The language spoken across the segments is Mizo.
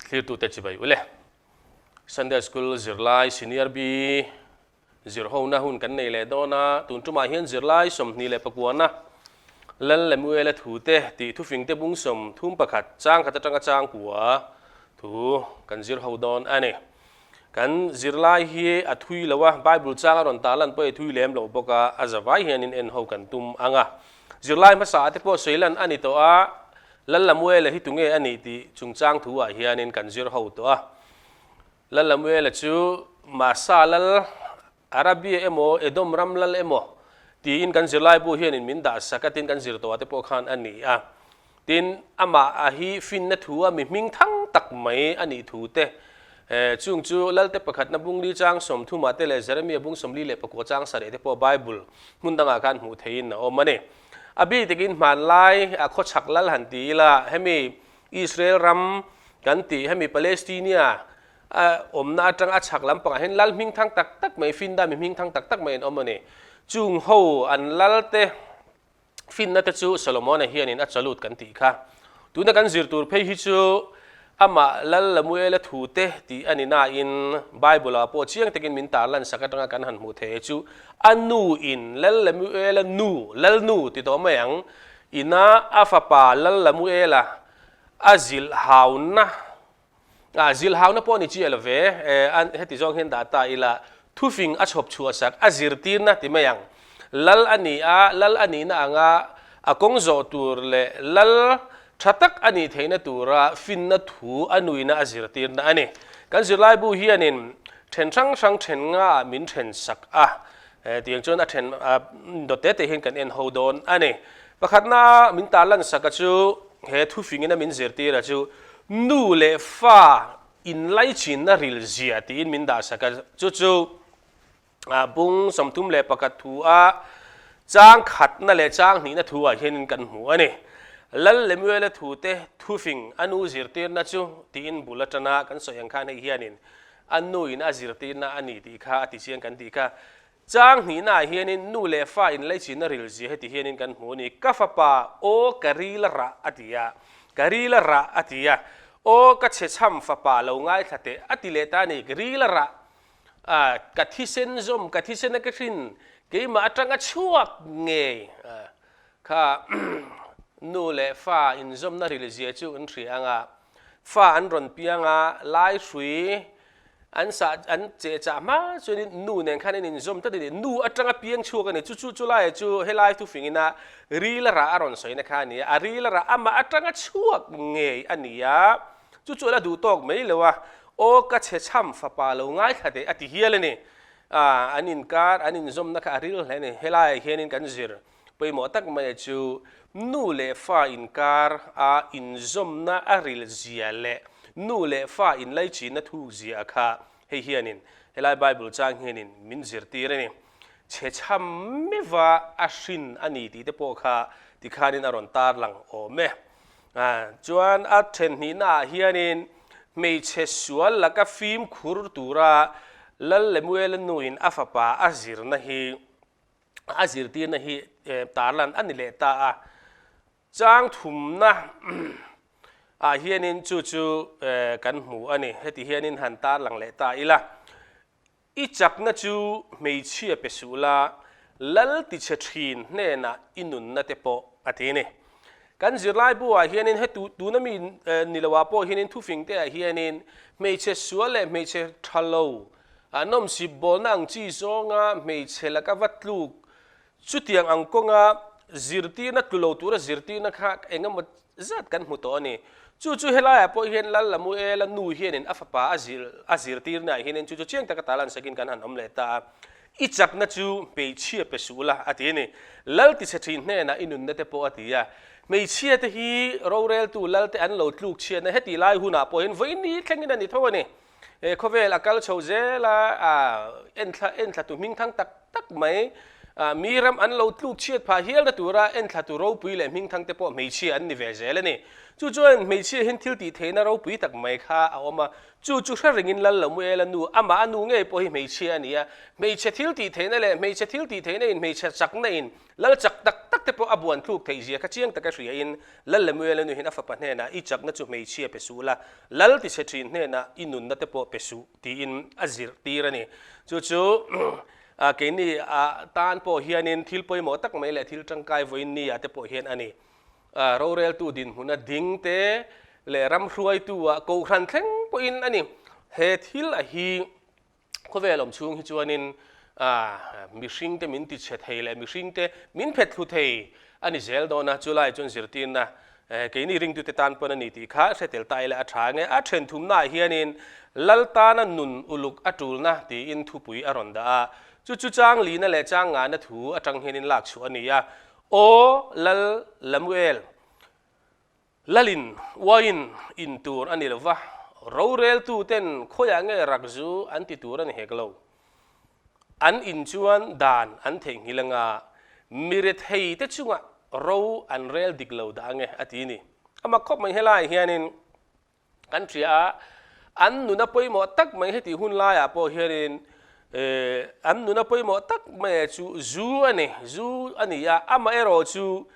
Thlirtute chibai ule. Sunday School zirlai Senior B zirhona hun kan nei leh dawn a, tun tumah hian zirlai 29na Lal Lemuela thute tih thufingte bung 31 chang khat atanga chang kua thu kan zirho dawn a ni. Kan zirlai hi a thui lo a, Bible chang a rawn tah lan pawh i thui lem lo bawk a, a zavai hianin en ho kan tum ang a. Zirlai hmasa te pawh sawi lan a ni tawh a, Lal Lamuela hi tunge a nih tih chungchang thu ah hianin kan zir ho tawh a. Lal Lamuela chu Masa lal, Arabia emaw, Edom ram lal emaw tiin kan zirlaibu hianin min dah sak a, tin kan zir tawh ah te pawh khan a ni a. Tin, amah a hi finna thu a mi hming thang tak mai a nih thu te, chung chu Lalte pakhatna bung li chang 30 ah te leh Jeremia bung 44 chang sarih te pawh Bible hmun dangah khan hmuh theihin a awm a ni. A bik takin hmanlai a khawchhak lal han ti ila, hemi Israel ram kan tih, hemi Palestinia a awmna atang a chhak lampangah hian lal hming thang tak tak mai, finda mi hming thang tak tak mai an awm a ni. Chung ho an lalte Finna te chu Solomona hianin a chalut kan tih kha. Tuna kan zir tur phei hi chu amah Lal Lamuela thu te tih a ni nain Bible-ah pawh chiang takin min tarlan sak atanga kan han hmuh theih chu a nu in Lal Lamuela nu, Lal nu ti tawh mai ang, ina a fapa Lal Lamuela a zilh hauna, a zilh hauna pawh ni chiah lo ve, heti zawng hian dah ta ila, thufing a chhawp chhuah sak, a zirtirna ti mai ang. Lal a ni a, lal a nihna anga a kawng zawh tur leh lal tha tak a nih theihna tura finna thu a nuina a zirtirna a ni. Kan zirlaibu hianin then hrang hrang then ngaah min then sak a, tiang chuan a then dawt te te hian kan en ho dawn a ni. Pakhatna min tarlan sak a chu he thufingin a min zirtir a chu nu leh fa inlaichinna ril zia tiin min dah sak a, chu chu bung 31 thu a chang khatna leh chang hnihna thu ah hianin kan hmu a ni. Lal Lemuela thu te thufing a nu zirtirna chu tiin bul atana kan sawi ang khan hei hianin a nu in a zirtirna a ni tih kha a ti chiang kan tih kha. Chang hnihna ah hianin nu leh fa inlaichinna ril zia heti hianin kan hmu a ni. Ka fapa aw ka ril a rah a ti a, ka ril a rah a ti a, aw ka chhechham fapa lo ngaithla teh a ti leh ta a ni, ril a rah a, ka thisen zawm, ka thisen a ka hrin, keimah atanga chhuak ngei a, kha nu leh fa inzawmna ril zia chu an hria ang a, fa an rawn piang a, lai hrui an sah an che chah hma chuanin nu nen khan an inzawm tlat a ni, nu atanga piang chhuak a ni, chu chu chu laiah chu helai thufingin a ril a rah a rawn sawina kha a ni a, a ril a rah amah atanga chhuak ngei a ni a. Chu chu a la duh tawk mai lo a, Aw ka chhe chham fapa lo ngaithla teh a ti hial a ni. A, an inkar, an inzawmna kha a ril hle a ni. Helaiah hianin kan zir pawimawh tak mai chu nu leh fa inkar a inzawmna a ril zia leh nu leh fa inlaichinna thuk zia kha hei hianin helai Bible chang hianin min zirtir a ni. Chhe chham meuha a hrin a ni tih te pawh kha tikhanin a rawn tarlang awm e. Chuan a then hnihnaah hianin hmeichhe sual laka fimkhur tura Lal Lemuela nuin a fapa a zirna hi a zirtirna hi tarlan a ni leh ta a. Chang thumna ah hianin chu chu kan hmu a ni. Heti hianin han tarlang leh ta ila. I chakna chu hmeichhia pe suh la, lal tichhe thin hnenah i nunna te pawh a ti a ni. Kan zirlai buah hianin he tuna mi ni loah pawh hianin thufing te ah hianin hmeichhe sual leh hmeichhe tha lo, nawmsip bawlna ang chi zawnga hmeichhe laka va tluk Chutiang ang kawnga zirtirna tlu lo tura zirtirna kha eng emaw zat kan hmu tawh a ni. Chu chu helaiah pawh hian Lal Lamuela nu hianin a fapa a zir a zirtirnaah hianin chu chu chiang taka talan sakin kan han awm leh ta a. I chakna chu hmeichhia pe suh la a ti a ni. Lal tichhe thin hnenah i nunna te pawh a ti a. Hmeichhia te hi roreltu Lal te an lo tluk chhiatna heti lai hunah pawh hian vawiin thlengin a ni tho a ni. He khawvel a kal chho zel a, enthla enthla tu hming thang tak tak mai. Mi ram an lo tluk chhiat phah hialna tura enthlatu ropui leh hmingthang te pawh hmeichhia an ni ve zel a ni. Chu chuan hmeichhia hian thil tih theihna ropui tak mai kha a awm a, chu chu hre ringin Lal Lamuela nu, amah a nu ngei pawh hi hmeichhia a ni a, hmeichhe thil tih theihna leh hmeichhe thil tih theihna in hmeichhe chakna in Lal chak tak tak te pawh a buan thluk theih zia kha chiang taka hria in Lal Lamuela nu hian a fapa hnenah i chakna chu hmeichhia pe suh la, Lal tichhe thin hnenah i nunna te pawh pe suh tiin a zirtir a ni. Chu chu Keini tan pawh hianin thil pawimawh tak mai leh thil tangkai vawiin ni ah te pawh hian a ni. Roreltu dinhmuna ding te leh ram hruaitu ah kohhran thleng pawhin a ni. He thil a hi khawvel awm chhung hi chuanin mihring te min tichhe thei leh mihring te min phet thlu thei a ni zel dawn a, chulai chuan zirtirna Keini ringtute tan pawn a ni tih kha hre tel ta ila a tha nge? A then thumnaah hianin Lal tana nun uluk a tulna tiin thupui a rawn dah a, chu chu chang lina leh chang ngahna thu atang hianin lak chhuah a ni a. Aw Lal Lamuel, Lalin uaiin in tur a ni lo va, roreltuten khawiah nge rakzu an ti tur a ni hek lo. An in chuan dan an theihnghilh anga mi rethei te chungah ro an rel dik lo dah ange a ti ni. A mak khawp mai helaiah hianin kan hria a, an nuna pawimawh tak mai heti hun laiah pawh hianin an nuna pawimawh tak mai chu zu a ni, zu a ni a, amaherawh chu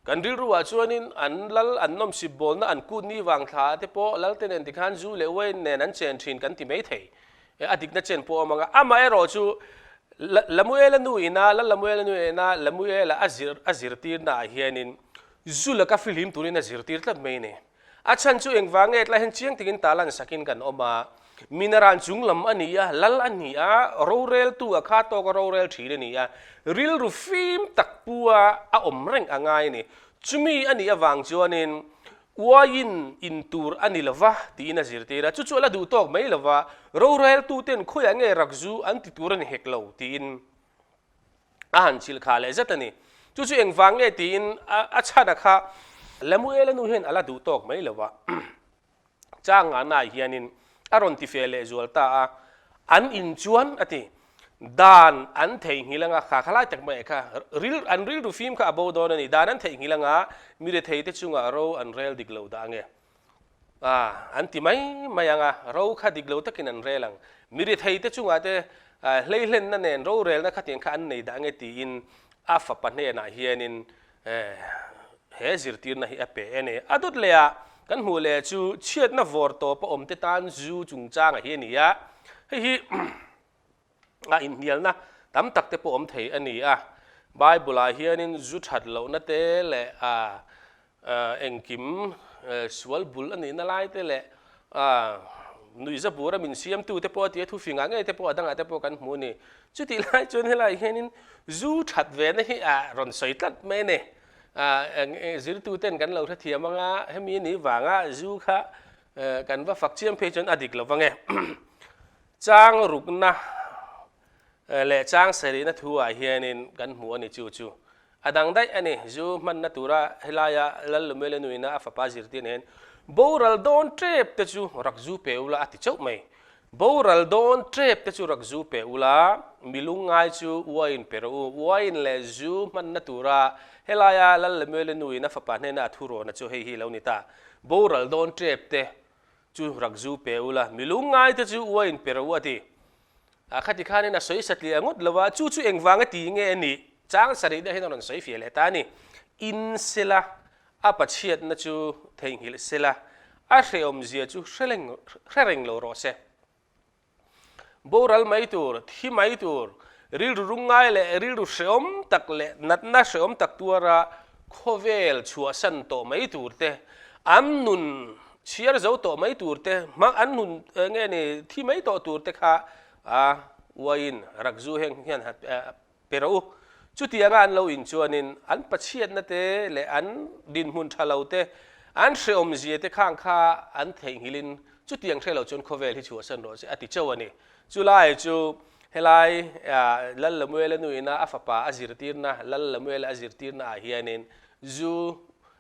Kan rilruah chuanin an lal an nawmsip bawlna an kut ni vang thla ah te pawh lalte nen tikhan zu leh uain nen an chen thin kan ti mai thei. A dikna chen pawh a awm ang a. Amaherawh chu Lamuela nu ina, Lal Lamuela nu ina Lamuela a zir a zirtirna ah hianin zu laka fihlim turin a zirtir tlat mai a ni. A chhan chu engvang nge tlai hian chiang takin ta lan sakin kan awm a, minaran chung lam a ni a, lal a ni a, roreltu a kha tawka rorel thin a ni a, rilru fim tak pu a a awm reng a ngai a ni. Chumi a nih avang chuanin uaiin in tur a ni lova tiin a zirtir a, chu chu a la duh tawk mai lova, roreltuten khawiah nge rakzu an ti tur a ni hek lo tiin A han chilh kha leh zet a ni. Chu chu engvang nge tiin a chhan a kha. Lemuela nu hian a la duh tawk mai lo a. Chang ngahnaah hianin a rawn ti fe leh zual ta a. An in chuan a ti. Dan an theihnghilh anga kha kha lai tak mai kha ril an rilru fim kha a bo dawn a ni. Dan an theihnghilh anga mi retheite chungah ro an rel dik lo dah ange. A, an ti mai mai ang a, ro kha dik lo takin an rel ang. Mi rethei te chungah te hleihlenna nen rorelna khatiang kha an nei dah nge tiin a fapa hnenah hianin he zirtirna hi a pe e ni. A dawt leh a kan hmuh leh chu chhiatna vawr tawp a awm te tan zu chungchanga hi a ni a, hei hi a inhnialna tam tak te pawh awm thei a ni a. Bible-ah hianin zu that lohna te leh engkim sual bul a nihna lai te leh nuihza bura min siamtu te pawh a ti a, thufingah ngei te pawh a dangah te pawh kan hmu a ni. Chutih lai chuan helaiah hianin zu that vena hi a rawn sawi tlat mai a ni. Zirtuten kan lo hrethiam anga hemi a nih vanga zu kha kan va fak chiam phei chuan a dik lo vang e. Chang rukna leh chang sarihna thu ah hianin kan hmu a ni chu chu a dang daih a ni. Zu hmanna tura helaia Lal Lumele nuina a fapa zirtir nen boral dawn tep te chu rak zu pe ula a ti chauh mai. Boral dawn tep te chu rak zu pe ula, mi lungngai chu uain pe rawh u. Uain leh zu hmanna tura helaia Lal Lemuele nuin a fapa hnena a thu rawhna chu hei hi lo ni ta. Boral dawn tep te Chu rak zu pe ula, mi lungngai te chu uain pe rawh u a ti. A khati khanin a sawi satliah ngawt lo a, chu chu engvanga ti nge a nih? Chang sarih deuh hian a rawn sawi fiah leh ta a ni. In sela, a pachhiatna chu theihnghilh sela, a hrehawmzia chu hre reng lo rawh se. Boral mai tur, thi mai tur, rilru rungngai leh rilru hrehawm tak leh natna hrehawm tak tuara khawvel chhuahsan tawh mai tur te, an nun chhiar zo tawh mai tur te, hmang an nun nge ni thi mai tawh tur te kha a uaiin rakzu heng hian Pe rawh u. Chutianga an lo in chuanin an pachhiatna te leh an dinhmun tha lo te, an hrehawmzia te khang kha an theihnghilhin chutiang hre lo chuan khawvel hi chhuahsan rawh se a ti chauh a ni. Chulai chu helai Lal Lemuela nuina a fapa a zirtirna, Lal Lemuela a zirtirna ah hianin zu,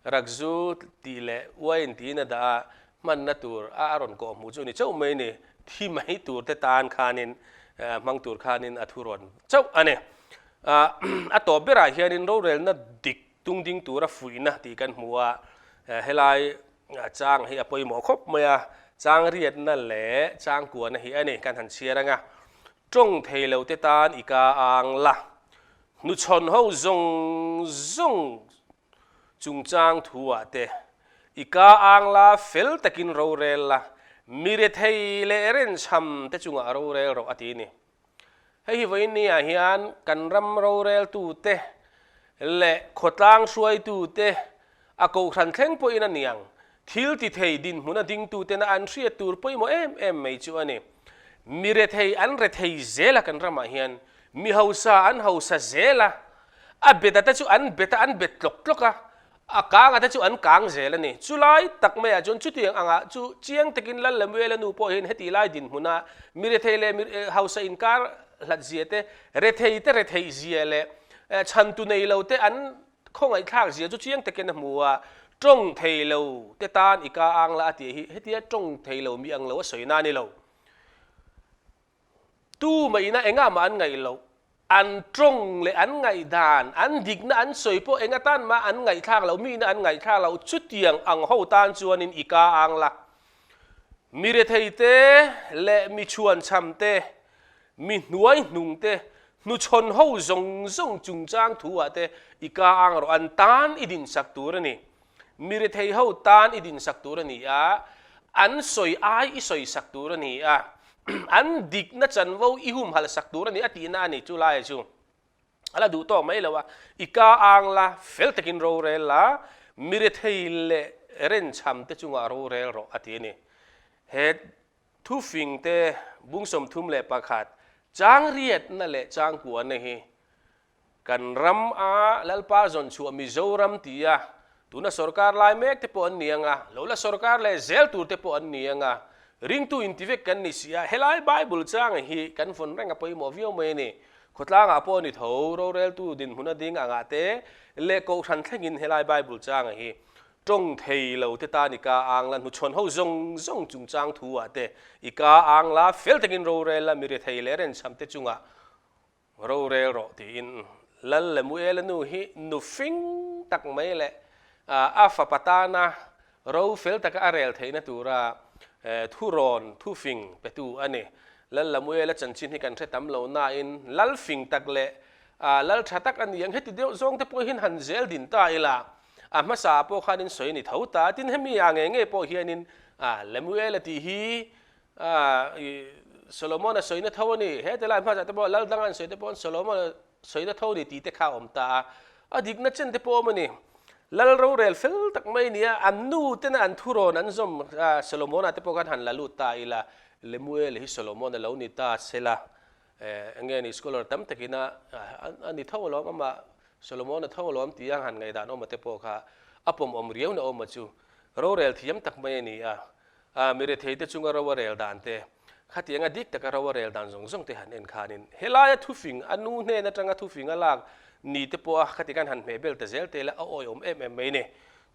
rakzu tih leh uain tiin a dah a, hmanna tur a a rawn kawh hmuh chu a ni chauh mai ni, thi mai tur te tan khanin hmang tur khanin a thu rawn chauh a ni. A tawp berah hianin rorelna dik tung ding tura fuihna tih kan hmu a, helai chang hi a pawimawh khawp mai a, chang riatna leh chang kuahna hi a ni kan han chhiar ang a. Tawng thei lo te tan i ka ang la, hnuchhawn ho zawng zawng chungchang thu ah te i ka ang la fel takin rorel la, mi rethei leh renchham te chungah rorel rawh a ti a ni. Hei hi vawiin ni ah hian kan ram roreltute leh khawtlang hruaitute a kohhran thleng pawhin a niang thil ti thei dinhmuna dingtutena an hriat tur pawimawh em em mai chu a ni. Mi rethei an rethei zel a kan ramah hian, mi hausa an hausa zel a, a beta te chu an bet a, an bet tlawk tlawk a, A kanga te chu an kang zel a ni. Chulai tak maiah chuan chutiang angah chu chiang takin Lal Lemuela nu pawh hian heti lai dinhmuna mi rethei leh mi hausa inkar hlat zia te, rethei te retheih zia leh chhantu nei lo te an khawngaihthlak zia chu chiang takin a hmu a, tawng thei lo te tan i ka ang la a tih hi hetia tawng thei lo mi ang lo a sawi na a ni lo. Tu mahina engah mah an ngaih loh, an tawng leh an ngaihdan, an dikna an sawi pawh eng atan mah an ngaihthlak loh, mihna an ngaihthlak loh, chutiang ang ho tan chuanin i ka ang la. Mi rethei te leh mi chhuanchham te, mi hnuai hnung te, hnuchhawn ho zawng zawng chungchang thu ah te i ka ang rawh, an tan i dinsak tur a ni. Mi rethei ho tan i dinsak tur a ni a, an sawi ai i sawisak tur a ni a, an dikna chanvo i humhalh sak tur a ni a tihna a ni. Chu laia chu a la duh tawk mai lo a, i ka ang la, fel takin rorel la, mi rethei leh renchham te chungah rorel rawh a ti a ni. He thufing te bung 31 chang riatna leh chang kuahna hi Kan ram a Lalpa zawn chhuah Mizoram ti a, tuna sorkar lai mek te pawh an ni ang a, lo la sorkar leh zel tur te pawh an ni ang a, ringtu inti vek kan ni si a, helai Bible chang hi kan vawn reng a pawimawh viau mai a ni. Khawtlangah pawh a ni tho, roreltu dinhmun a ding angah te leh kohhran thlengin helai Bible chang hi tawng thei lo te tan i ka ang la, hnuchhawn ho zawng zawng chungchang thu ah te i ka ang la, fel takin rorel la, mi rethei leh renchham te chungah Rorel rawh tiin Lal Lemuela nu hi nu fing tak mai leh a fapa tana ro fel taka a rel theihna tura thurawn thufing petu a ni. Lal Lemuela chanchin hi kan hre tam lo nain lal fing tak leh lal tha tak a ni ang. Heti deuh zawng te pawh hian han zel din ta ila a hmasa pawh khanin sawi a ni tho ta. Tin hemi ah ngei ngei pawh hianin Lemuela tih hi Solomon-a sawina tho a ni. He tilai hmasa te pawh lal danga an sawi te pawh Solomon-a sawina tho a ni tih te kha a awm ta a. A dikna chen te pawh a awm a ni. Lal rorel fel tak mai a ni a, an nu tena an thurawn an zawm Solomon-a te pawh khan han la lut ta ila, Lemuel hi Solomon-a lo ni ta sela, eng nge ni scholar tam takina a ni tho alawm, amah Solomon-a tho alawm tih ang han ngaihdan awma te pawh kha a pawmawm riauna awma chu rorel thiam tak mai a ni a. A, mi retheite chunga ro a rel dan te, khatianga dik taka ro a rel dan zawng zawng te han en khanin helaia thufing a nu hnen atanga thufing a lak ni te pawha khati khan han hmeh bel ta zel te la a awihawm em em mai ni.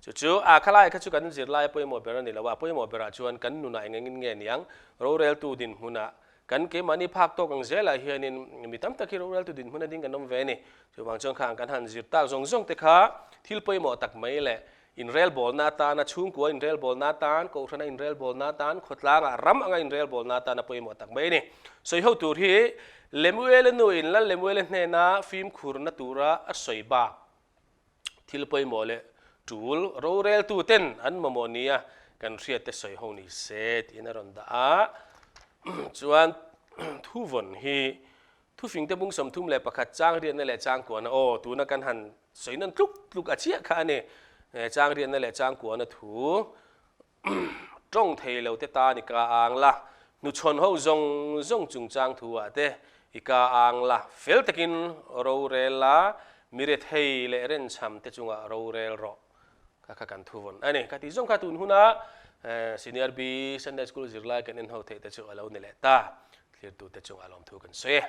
Chu chu a khalai kha chu kan zirlaia pawimawh ber a ni lo a, a pawimawh berah chuan kan nunah eng engin nge niang roreltu dinhmunah Kan keimahni phak tawk ang zelah hianin mi tam tak hi roreltu dinhmun a ding kan awm ve a ni. Chuvang chuan khang kan han zir tak zawng zawng te kha thil pawimawh tak mai leh inrelbawlna atana, chhungkua inrelbawlna atan, kohhrana inrelbawlna atan, khawtlangah ram anga inrelbawlna atana pawimawh tak mai a ni. Sawi ho tur hi Lemuela nuin Lal Lemuela hnena fimkhurna tura a sawi bak. Thil pawimawh leh tul roreltu ten an mamawh nia kan hriat te sawi ho ni se tiin a rawn dah a. Chuan thuvawn hi thufing te bung 31 chang riatna leh chang kuahna aw tuna kan han sawi nawn tluk tluk a chiah kha a ni. Chang riatna leh chang kuahna thu Tawng thei lo te tan i ka ang la, hnuchhawn ho zawng zawng chungchang thu ah te i ka ang la, fel takin rorel la, mi rethei leh renchham te chungah rorel rawh. Kha kha kan thuvawn a ni. Ka tih zawng kha tun huna Senior B Sunday School zirlai kan en ho theih te chu a lo ni leh ta. Thlirtu te chungah lawmthu kan sawi e.